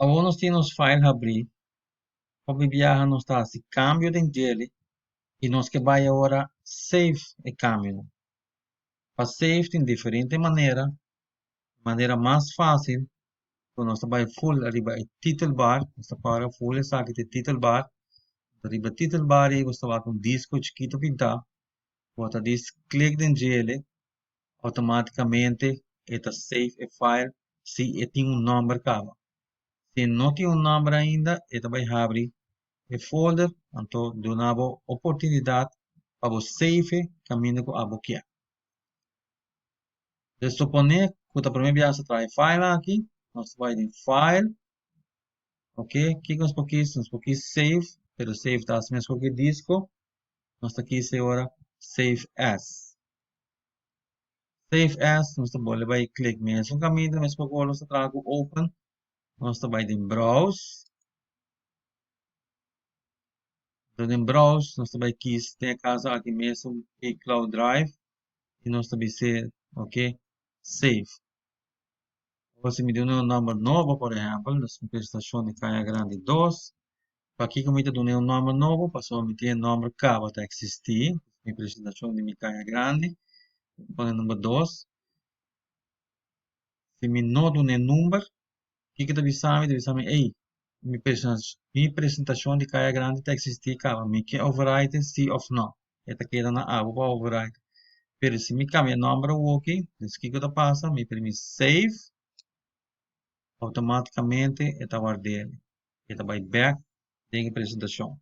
Awor nos tin nos file habrí. Hopi biaha nos ta hasi kambio den djele i nos ke bai awor save e kambionan. Pa save tin diferente manera. Manera mas fásil ku nos ta bai full riba e titelbar, nos ta para full esaki ta e titelbar. Riba titelbar ei bo ta wak un disko chikitu pintá. Bo ta dis klik den djele, outomátikamente e ta save e file si e tin un nòmber kaba. Si e no tin un nòmber ainda e ta bai habri e folder anto duna bo oportunidat pa bo save e kaminda ku abo kier. Te suponé ku ta promé biaha nos ta traha e file aki, nos ta bai den file, ok, kiko nos por kis? Nos por kis save, pero save ta hasi meskos ku e disko, nos ta kis e ora save as. Save as, nos ta bolbe bai klik mesun kaminda meskos ku ora nos ta traha ku open, nos ta bai den browse, anto den browse nos ta bai kis den e kaso aki mesun iCloud Drive i nos ta bis'é ok save. Awor si mi duna un nòmber nobo por ehèmpel, nos un presentashon di Kaya Grandi dos, pakiko mi ta duna e un nòmber nobo? Pasobra mi tin e nòmber kaba ta eksistí, mi presentashon di mi Kaya Grandi, mi ta pone number dos. Si mi no duna e number, kiko ta bisa mi? Ta bisa mi, ey, mi presentashon di Kaya Grandi ta eksistí kaba, mi ke overwrite si òf nò? E ta keda na abo pa overwrite. Pero si mi kambia e nòmber awoki, dus kiko ta pasa? Mi primi save, outomátikamente e ta ward'é, e ta bai bèk den e presentashon.